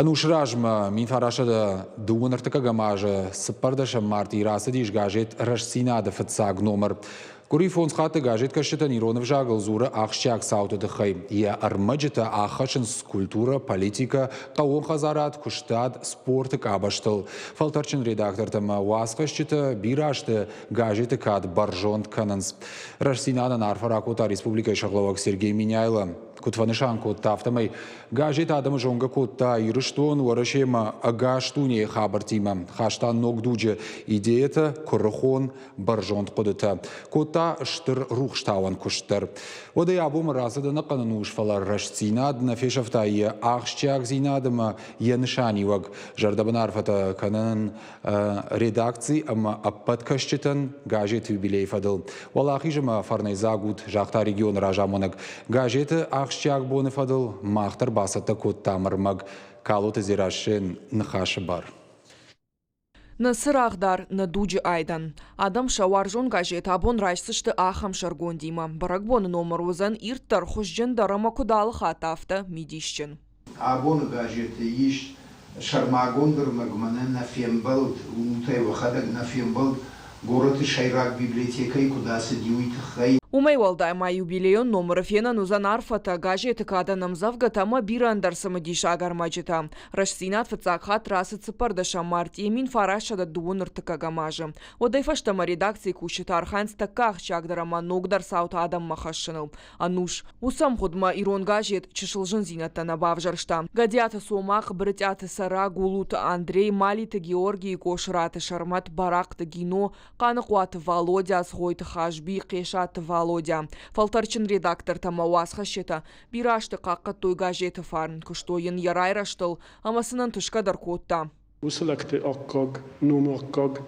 Ӕнусы размӕ 1923 азы цыппӕрдӕсӕм мартъи рацыдис газет «Рӕстдзинад-ы» фыццаг номыр. Къуыри фондз хатты газеткӕсджытӕн ирон ӕвзагыл дзуры ахсджиаг цауты тыххӕй. Йӕ ӕрмӕджытӕ ӕххӕссынц культурӕ, политикӕ, хъӕууон хӕдзарад, куыстад, спорты къабӕзтыл. Фӕлтӕрджын редактортӕ ӕмӕ уацхӕсджытӕ бирӕ азты газеты кад бӕрзонд кӕнынц. Рӕстдзинад-ӕн арфӕ ракодта республикӕйы сӕргълӕууӕг Сергей Меняйло. Куыд фӕнысан кодта, афтӕмӕй Газет адӕмы зонгӕ кодта Ирыстон, Уӕрӕсемӕ, ӕгас дунейы хабӕрттимӕ, хаста ног дуджы идеятӕ, куырыхон, бӕрзонд хъуыдытӕ, кодта стыр рухстауӕн куыст дӕр. Уӕдӕй абонмӕ рацыд ӕнӕхъӕн ӕнус, фӕлӕ рӕстдзинад нӕ фесӕфта йӕ ахсджиагдзинад ӕмӕ йӕ нысаниуӕг. Зӕрдӕбын арфӕтӕ кӕнын редакци ӕмӕ ӕппӕт кӕсджытӕн газеты юбилейы фӕдыл. Уӕлахиз ӕмӕ фӕрнӕйдзаг ут, загъта регионы разамонӕг. Газеты ахсджиаг боны фӕдыл мах дӕр бацӕттӕ кодтам ӕрмӕг Калоты Дзерассӕйӕн ныхасы бар. Нӕ цырагъдар, нӕ дуджы айдӕн. Адӕм сӕ уарзон газет абон райсдзысты ахӕм сӕргондимӕ. Бӕрӕгбоны номыр уыдзӕн ирддӕр, хуызджындӕр ӕмӕ куыд алы хатт, афтӕ мидисджын. Абоны газеты ис сӕрмагонд ӕрмӕг мӕнӕ нӕ фембӕлд, уымтӕй уӕхӕдӕг нӕ фембӕлд горӕты сӕйраг библиотекӕйы куыд ацыди, уый тыххӕй. Уымӕй уӕлдай ма юбилейон номыры фенӕн уыдзӕн арфӕтӕ, газеты кадӕн ӕмдзӕвгӕтӕ ӕмӕ бирӕ ӕндӕр цымыдисаг ӕрмӕджытӕ. Рӕстдзинад фыццаг хатт рацыд цыппӕрдӕсӕм мартъийы 1933 азы. Уӕдӕй фӕстӕмӕ редакцийы кусджытӕ архайынц тӕккӕ ахсджиагдӕр ӕмӕ ногдӕр цаутӕ адӕммӕ хӕссыныл. Ӕнус. Уыцы ӕмгъуыдмӕ ирон газет чысыл зындзинӕдтӕ нӕ бавзӕрста. Гӕдиаты Цомахъ, Брытъиаты Цӕра, Гулуты Андрей, Малиты Георгийы, Къосыраты Сӕрмӕт, Барахъты Гино, Хъаныхъуаты Валодя, Цгъойты Хазби, Хъесаты Валодя. Фӕлтӕрджын редактортӕ ӕмӕ уацхӕсджытӕ бирӕ азты хъахъхъӕдтой газеты фарн, куыстой йын йӕ райрӕзтыл ӕмӕ сын ӕнтысгӕ дӕр кодта. Уыцы лӕгты аккаг, номы аккаг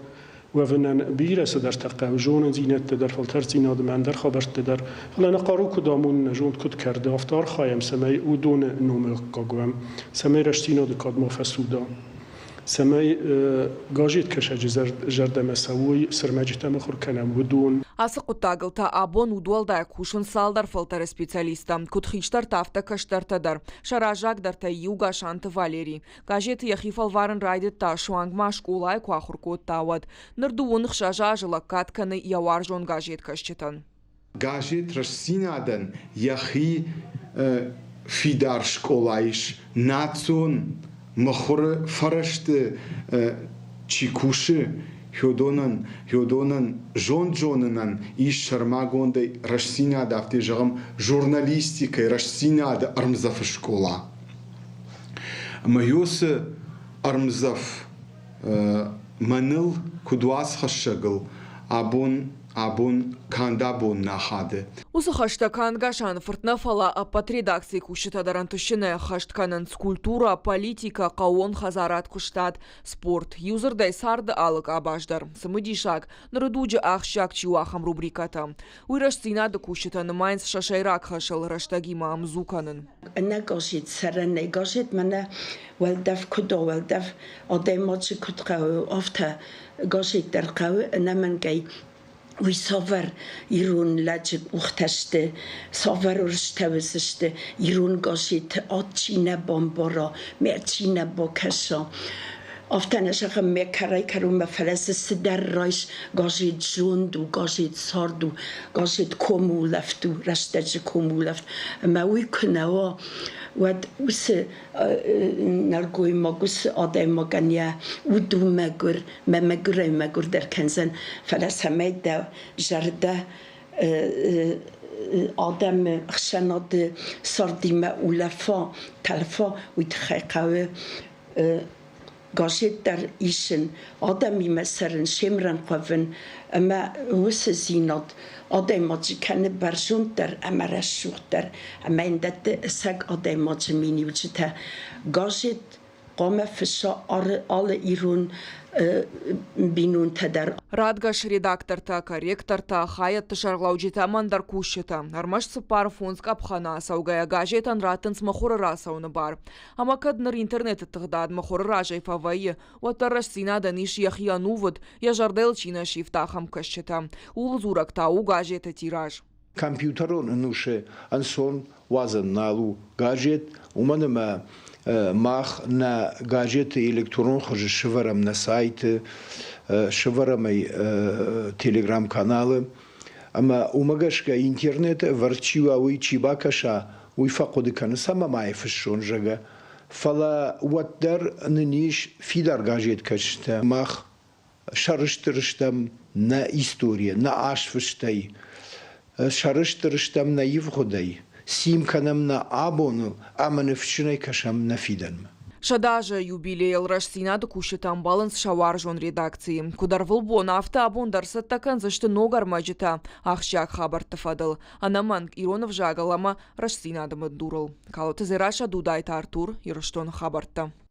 уӕвынӕн бирӕ цыдӕртӕ хъӕуы, зонындзинӕдтӕ дӕр, фӕлтӕрддзинад ӕмӕ ӕндӕр хабӕрттӕ дӕр. Фӕлӕ нӕ хъару куыд амоны, нӕ зонд куыд кӕрды, афтӕ архайӕм, цӕмӕй уыдоны номы аккаг уӕм, цӕмӕй рӕстдзинады кад ма фӕцуда, цӕмӕй газеткӕсӕджы зӕрдӕмӕ цӕуой, цы рмӕджытӕ мыхуыр кӕнӕм, уыдон. Ацы хъуыддагыл та абон удуӕлдай кусынц цалдӕр фӕлтӕры специалисттӕ, куыд хистӕртӕ, афтӕ кӕстӕртӕ дӕр. Сӕ раззагдӕртӕй иу Гасанты Валери. Газеты йӕхи фӕлварын райдыдта, суанг ма скъолайы куы ахуыр кодта, уӕд. Ныр дыууын ӕхсӕз азы лӕггад кӕны йӕ уарзон газеткӕсджытӕн. Газет «Рӕстдзинад-ӕн» йӕхи фидар скъола ис, национ мыхуыры фӕрӕзты чи кусы, уыдонӕн зонд зонынӕн ис сӕрмагондӕй рӕстдзинад, афтӕ зӕгъӕм, журналистикӕйы рӕстдзинады ӕрмдзӕфы скъола. Ӕмӕ уыцы ӕрмдзӕф мӕныл, куыд уацхӕссӕгыл, абон абон канд абон нӕ ахады. Уыцы хӕстӕ канд Гасаны фырт нӕ, фӕлӕ ӕппӕт редакцийы кусджытӕ дӕр ӕнтыстджынӕй ӕххӕст кӕнынц культурӕ, политикӕ, хъӕууон хӕдзарад, куыстад, спорт, иудзырдӕй царды алы къабаз дӕр. Цымыдисаг, ныры дуджы ахсджиаг чи у, ахӕм рубрикӕтӕ. Уый рӕстдзинады кусджытӕ нымайынц сӕ сӕйраг хӕсыл рӕстӕгимӕ ӕмдзу кӕнын. Ӕнӕ газет цӕрӕн нӕй. Газет мӕнӕ уӕлдӕф куыд у, уӕлдӕф адӕймаджы куыд хъӕуы, афтӕ газет дӕр хъӕуы ӕнӕмӕнгӕй. Уый цавӕр ирон лӕджы къухтӕ сты, цавӕр уырзтӕ уыдзысты, ирон газеты ад чи нӕ бамбара, мӕ чи нӕ бакӕса. Афтӕ нӕ зӕгъӕм, мӕ кӕрӕй-кӕронмӕ, фӕлӕ дзы цыдӕр райс, газет зонд у, газет цард у, газет комулӕфт у, рӕстӕджы комулӕфт. Ӕмӕ уый куы нӕ уа, уӕд уыцы нӕлгоймаг, уыцы адӕймагӕн йӕ уд у мӕгуыр, мӕ мӕгуырӕй мӕгуырдӕр кӕндзӕн, фӕлӕ цӕмӕй дӕ зӕрдӕ адӕмы ӕхсӕнады цардимӕ улӕфа, тӕлфа, уый тыххӕй хъӕуы газет дӕр исын, адӕмимӕ цӕрын, се мрӕнхъ уӕвын ӕмӕ уыцы дзинад адӕймаджы кӕны бӕрзонддӕр ӕмӕ рӕсугъддӕр ӕмӕ йын дӕтты ӕцӕг адӕймаджы миниуджытӕ. Газет хъуамӕ фысса алы ирон бинонтӕ дӕр. Радгӕс редактортӕ, корректортӕ, хайӕдты сӕргълӕуджытӕ ӕмӕ ӕндӕр кусджытӕ ӕрмӕст цыппар-фондз къӕпхӕны ацӕугӕйӕ газетӕн раттынц мыхуыры рацӕуыны бар. Ӕмӕ кӕд ныр интернеты тыгъдад мыхуыры разӕй фӕвӕййы, уӕддӕр рӕстдзинадӕн ис йӕхи ӕнувыд, йӕ зӕрдӕйыл чи нӕ сивта, ахӕм кӕсджытӕ. Ууыл дзурӕг та у газеты тираж. Компьютерон ӕнусы ӕнцон уадзӕн нал у газет, уымӕн ӕмӕ Мах нӕ газеты электронон хуызы сывӕрӕм нӕ сайты, сывӕрӕм ӕй телеграм-каналы. Ӕмӕ уымӕ гӕсгӕ интернеты ӕвӕрд чи уа, уый чи бакӕса, уый фӕхъуыды кӕны, цӕмӕ ма йӕ фыссон, зӕгъгӕ. Фӕлӕ уӕддӕр нын ис фидар газеткӕсджытӕ. Мах сӕрыстыр стӕм нӕ историйӕ, нӕ азфыстӕй, сӕрыстыр стӕм нӕ ивгъуыдӕй, цин кӕнӕм нӕ абоныл ӕмӕ ныфсджынӕй кӕсӕм нӕ фидӕнмӕ. 100 азы юбилейыл Рӕстдзинад-ы кусджытӕ ӕмбӕлынц сӕ уарзон редакцийы. Куыд ӕрвылбон, афтӕ абон дӕр цӕттӕ кӕндзысты ног ӕрмӕджытӕ ахсджиаг хабӕртты фӕдыл. Ӕнӕмӕнг, ирон ӕвзагыл ӕмӕ Рӕстдзинады бындурыл. Калоты Дзерассӕ, Дудайты Артур, Ирыстоны хабӕрттӕ.